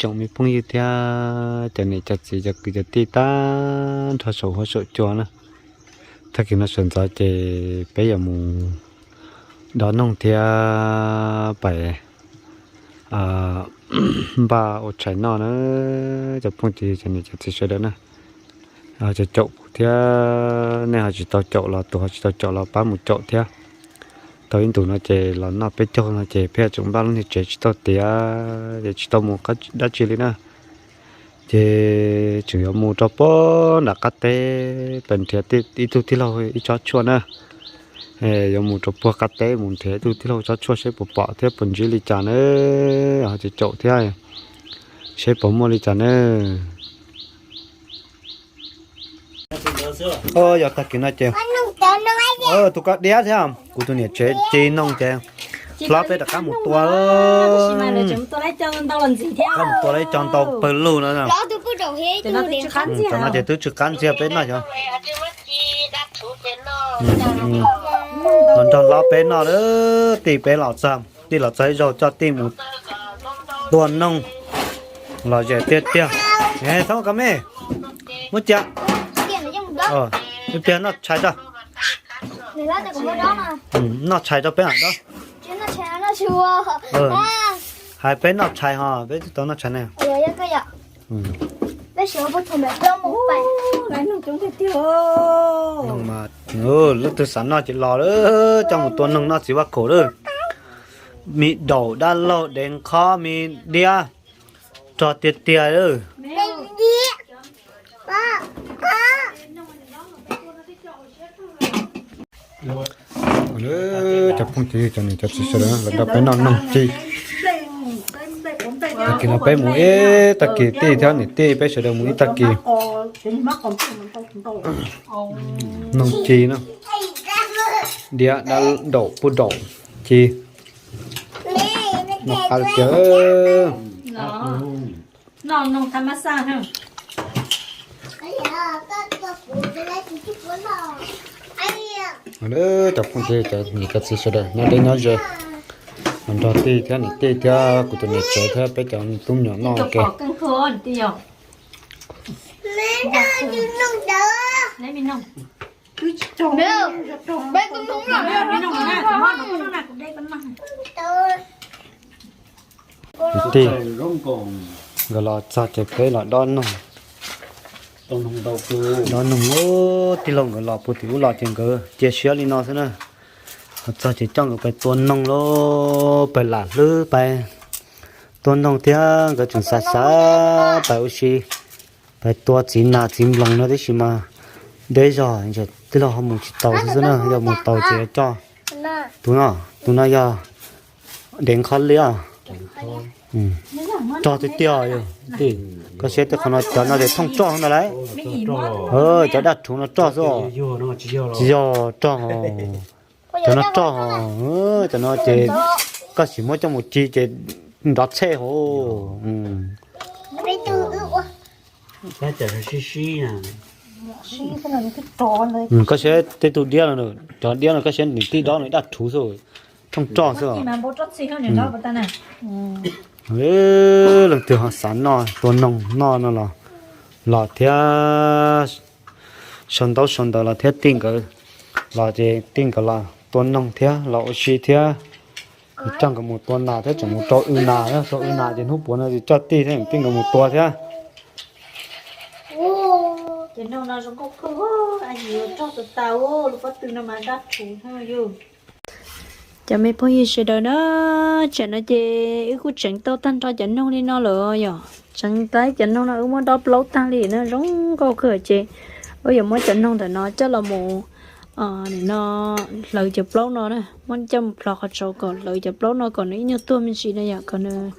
Tsoom me phooj ywg thiab cov niam cov txiv cov kwv cov tij tag nrho saum huab saum cua na. Tag kis no sawv ntxov ces peb yuav mus dob noog thiab pais npaj ua tshais noj na. Cov phooj cov ywg cov niam cov txiv sawv daws na, cov caum kuv thiab nej ho tsis tau caum los tus ho tsis tau caum los pab mus caum thiab. Tau ib ntus no ces los noj peb caug no ces peb tseem npaj lub niag tsev tsis tau tiav ces tsis tau mus dab tsi li na. Ces tseem yuav mus rau puag nram qab teb pais nrhiav ib tug tij laug ib tsob tshuaj na. Yuav mus rau puag qab teb mus nrhiav ib tug tij laug tsob tshuaj seb puas pom thiab puas ntsib li cas na. Ho tsis caum thiab seb puas muaj li cas na. Yog tag kis no ces tus koj diab thiab kuv tus niam tsev ci noog ces hlob peb rov qab mus tua, qab mus tua lawv ib co ntau pawg lug no. Cov no ces twb tsis qab ntxiag peb noj xyov. Los nrog hlob peb noj lawm, tij peb los txog, tij los txog ib zaug coj tij mus tua noog los zem tiag tiag. Txhob kov me, muab cia, ib pliag noj tshais tso. Noj tshais rau peb mam dob. Hais peb noj tshais ho peb twb tau noj tshais ne. Lub twg xav noj ces los lawm, coj mus tua noog noj txiv vaj khaum lawm. Me daum dab laug dev nqhob me diab rog tiag tiag lawm. Cov phooj cov ywg cov niam cov txiv sawv daws, lawv nrog peb noj noog ci. Tag kis no peb mus ib tag kis, tij thiab niam tij peb sawv daws mus ib tag kis. Noog ci no, diab dab daum puj daum ci. Noj qab tiag. Cov phooj cov ywg cov niam cov txiv sawv daws nyob deb nyob ze, nrog tij thiab niam tij thiab kuv tus niam tsev thiab peb cov tub me nyuam noj ua ke. Tij nkawd los txog ces peb los dob noog. Dob noog, tij laug nkawd los puag tim ub los ces nkawd cia siab li no xwb na. Los txog ces coj nkawd pais tua noog lauj, pais lam hlwb pais tua noog thiab nkawd tseem xav xav pais ua si, pais tua txiv nas txiv nploos no tib si mas deb zog, tij laug ho mus tsis taus xwb xwb na, yog mus taus ces coj tus no, tus no yog dev nqhob liab. Rog tiag tiag yog, koj saib tej qhov no cov no ces thooj roj ntag lauj. Cov dab rhuv no roj xwb, tsis yog rog. Cov no roj, cov no ces koj sim muab coj mus ci ces nrov tshej hauv. Koj saib tej tug diab no, cov diab no koj saib niam tij dob no dab rhuv xwb, thooj roj xwb. Leej twg ho xav noj tua noog noj no los, los thiab. Sau ntaub sau ntawv los thiab tij nkawd los ces tij nkawd los tua noog thiab los ua si thiab. Coj nkawd mus tua nas thiab tseem mus rau w nas, rau w nas ces hnub puav no ces coj tij thiab tij nkawd mus tua thiab. Cov me phooj ywg sawv daws na, tsam no ces wb kuj tseev tau tag nrho cov noog li no lawm yom. Tseev tau cov noog no wb muab dob plaub tag li no zoo nkauj kawg ces wb yuav muab cov noog ntawm no coj los mus, nim no hlawv cov plaub no na, muab coj mus plhov qhov tsaus kom hlawv cov plaub no kom nws ib nyuag tuag me ntsis no yom, kom nws,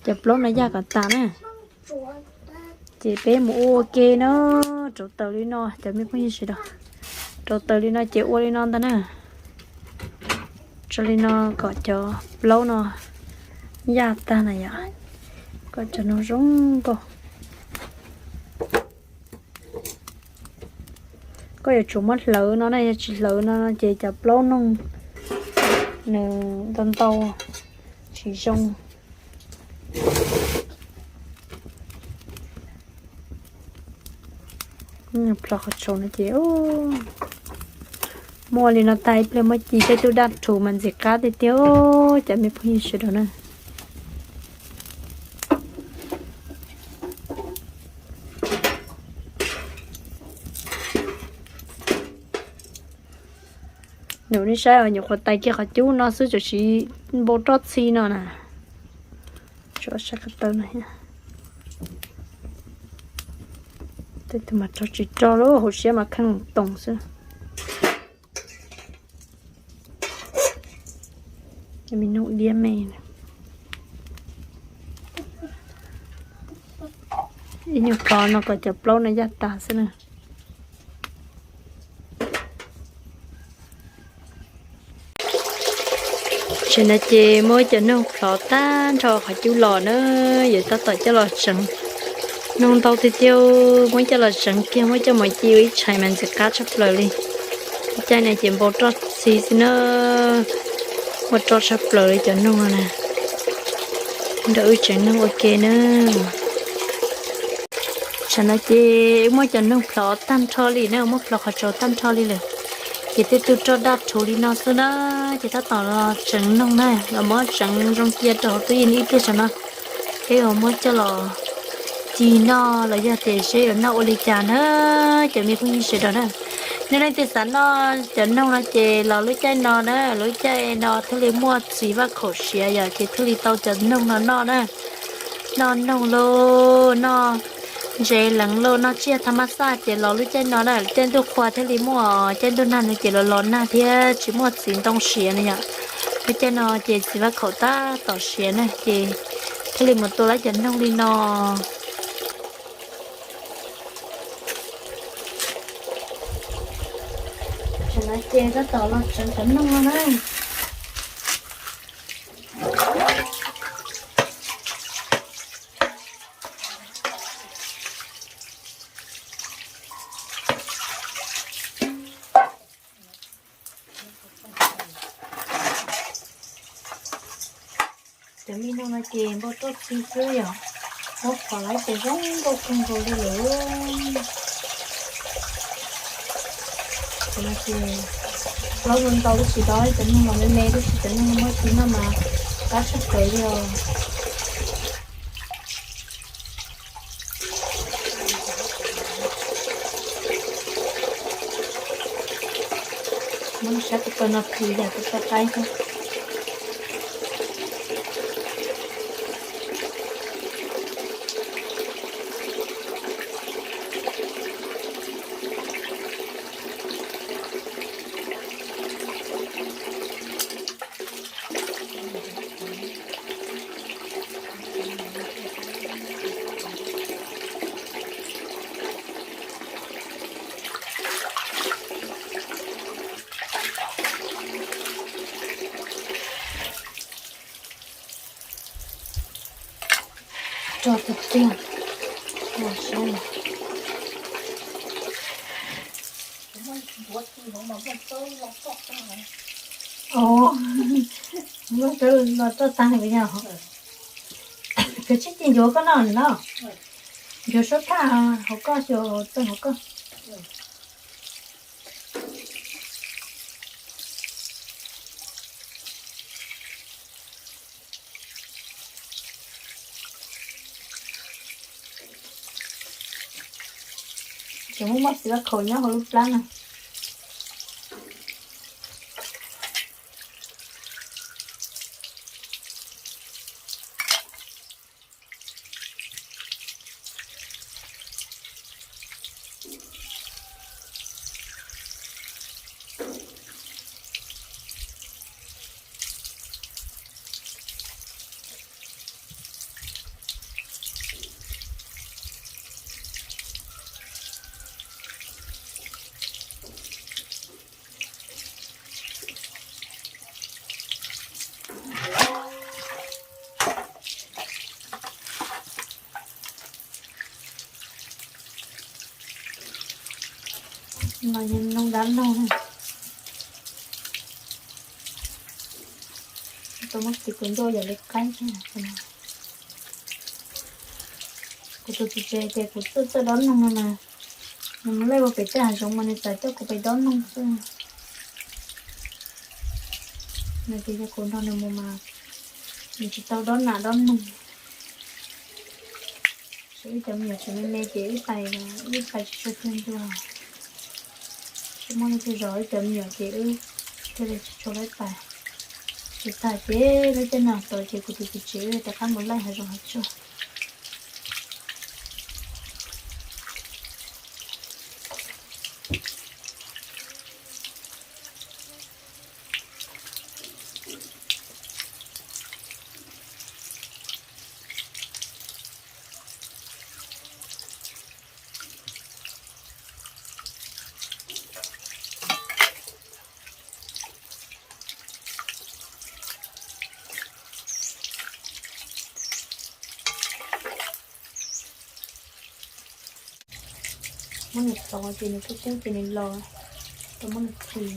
cov plaub no yaj kom tas na. Ces peb mus ua ua ke na, rauv taws li no cov me phooj ywg sawv daws. Rauv taws li no ces ua li no ntag na. Tso li no kom cov plaub no yaj tag na yom, kom cov no zoo nkauj. Koj yuav tsum muab hlawv no na, yog tsis hlawv no ces cov plaub noog nws ntau ntau tsis zoo. Plhov qhov tsaus no ces muaj li no tag ib pliag muab ci tej tug daj rhuv mas ntxim qab tiag tiag cov me phooj ywg sawv daws na. Nws nej saib os, nyuam qhuav tais kiag qhov cub no xwb tsuas siv npau roj txhi no na. Tso saib ko taw no. Tej tug mas rog tsis rog lub hauv siab mas kheej toos xwb. Me noog diab me. Ib nyuag plhov no kom cov plaub no yaj tas xwb na. Tam no ces muab cov noog plhov tag nrho qhov cub los na, yuav tab tom coj los tseev. Noog ntau tiag tiag, muab coj los tseev kiag, muab coj mus ci ua ib tshais mas ntxim qab tshaj plaws li. Lub caij no ces npau roj txhi xwb na, muaj roj tshaj plaws li cov noog no na. Nrog wb tseev noog ua ke na. Tam no ces wb muab cov noog plhov tag nrho li na, muab plhov qhov tsaus tag nrho li lawm. Ces tej tug roj daj rhuv li no xwb na, ces tab tom los tseev noog na, los muab tseev zoo cia rau hauv tub yees ib pliag tam no. Peb yuav muab coj los ci noj los yog tias seb yuav noj ua li cas na, cov me phooj ywg sawv daws na. Yog leej twg xav noj cov noog no ces los lub caij no na, lub caij no thiaj li muaj txiv vaj khaum siav yom, ces thiaj li tau cov noog no noj na. Noj noog lauj, noj ntses leev lauj, noj tsiaj thaj mab xaj ces los lub caij no na, caij ntuj qhua thiaj li muaj, caij ntuj nag no ces los los nag thiab tsis muaj txiv ntoo siav na yom. Lub caij no ces txiv vaj khaum tab tom siav na ces thiaj li mus tua lawv cov noog li no. Tam no ces tab tom los tseev cov noog no na. Cov me noog no ces npau roj txhi xwb yom, muab phom lawm ces zoo nkauj kawg nkaus li lawm. Cov no ces plaub ntau ntau tab sis cov noog los me me tab sis cov noog muab ci noj mas qab tshaj plaws li os. Muab sab ko taw no plis yam ko taw qaib xwb. Rog tiag tiag. Ov, muab rau los roj tag li yog. Khaws tsheb ci ncuav koj noj no. Ncuav suab thaj hauv koj xyuas txeeg hauv koj. Tseem muaj muaj txiv vaj khaum nyob hauv lub plab na. No yog noog dab laug na. Tau muab txiv kuv ncauj yam li qaib thiab. Kuv tus txiv tsev ces kuv txawj txawj dob noog no mas. Nws mus lej ua pem tej hav zoov mas nws txawm coj kuv pem dob noog xwb. Nws tias yog kuv nrog nws mus mas nws tsis tau dob nas dob noog. Wb cov me nyuam tseem me me ces wb pais, wb pais tsis tshua txog ntua. Tsis muaj leej twg zov wb cov me nyuam ces wb thiaj li tsis tshua laib pais. Tsis tas ces lub caij no tod ces kuv tus txiv tsev wb rov qab mus laij hav zoov hav tsuag. Muab nws txov ces nws kub kub ces nws los, tau muab nws khi.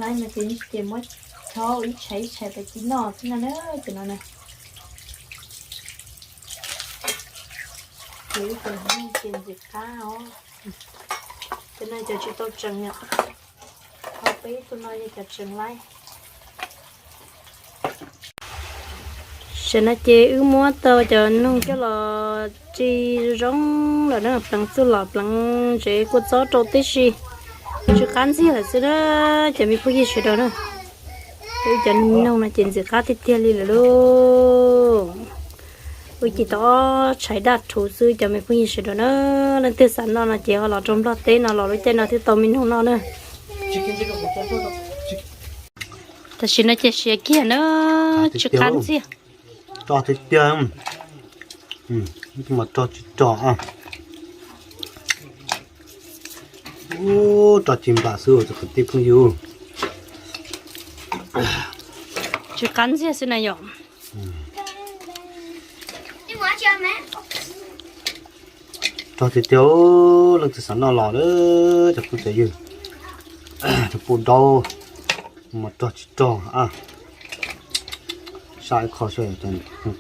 Laib no ces ces muab chob ua ib tshais ib tshais pais ci noj xwb no na, tus no na. Ces ib cov no ces ntxim qab os. Cov no cov tsis tau tseev yom. Ho peb ib tug no yog cov tseev laib. Tam no ces wb muab tau cov noog coj los tsi zoo lawm na, pleev txuj lom pleev ntsev kua txob rau tib si, tsw qab ntxiag lawm xwb na, cov me phooj ywg sawv daws na. Wb cov noog no ces ntxim qab tiag tiag li lawm lauj. Wb ci tau ob tshais daj rhuv xwb cov me phooj ywg sawv daws na. Leej twg xav noj no ces ho los rau Nplog teb no los lub caij no thiaj tau me noog noj na. Tam sim no ces siav kiag na, tsw qab ntxiag. Rog tiag tiag, mas rog tsis rog. Ub, rog ci nplas xwb tus kwv tij phooj ywg. Tsw qab ntxiag xwb na yom. Rog tiag tiag, leej twg xav noj los cov phooj cov ywg, cov pum daub, mas rog tsis rog a. Sab ib qho,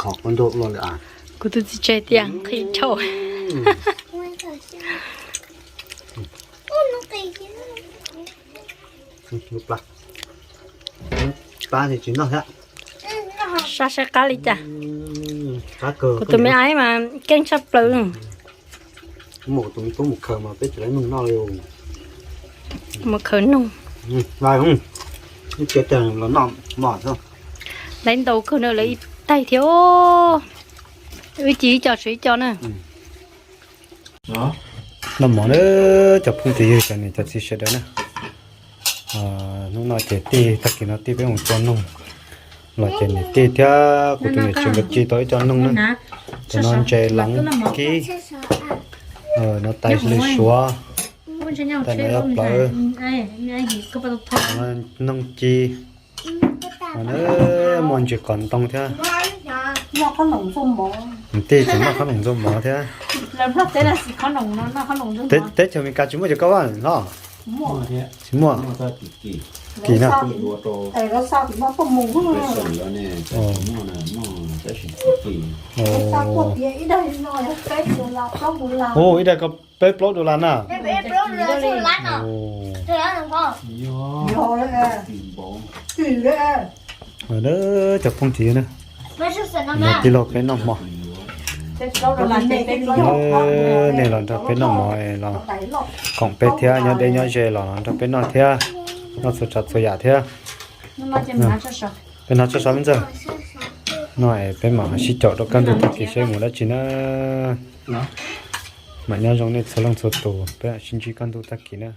qhov qub ntuj los lawm a. Kuv tus txiv tsev tias nqhis dhau. Plab, plab tsis noj thiab. Sab saib qab li cas. Kuv tus me aib mas keej tshaj plaws. Muaj tus me tub mus khaws mas peb tsis laib noog noj li. Mus khaws noog. Ib los noj mov xwb. Laib ntau kawg na, lawv ib taig thiab. Wb ci ib co tshuav ib co na. Noj mov na, cov phooj cov ywg, cov niam cov txiv sawv daws na. Hnub no ces tij, tag kis no tij peb mus tua noog los ces niam tij thiab kuv tus niam tsev nkawd ci tau ib co noog na. Cov no ntses leev kib, no tais li suav, tais no yog plawv, noog ci. Muaj ntsis qos ntoo thiab. Tij tseem noj qhob noom ntxuag mov thiab. Teb chaws Amelikas tsis muaj cov kab vaj hlob? Tsis muaj. Kim na. Ib daim ko peb plaub dollar na. Cov phooj ywg na, tij laug peb noj mov. Nej los nrog peb noj mov los koom peb thiab, nyob deb nyob ze los nrog peb noj thiab, noj txhua tsav txhua yam thiab. Peb noj tsob sov me ntxawg. No es peb mam sib caum rau kaj ntug tag kis seb mus dab tsi na. Mam nyob zoo nej txhua leej txhua tus, peb mam sib ntsib kaj ntug tag kis na.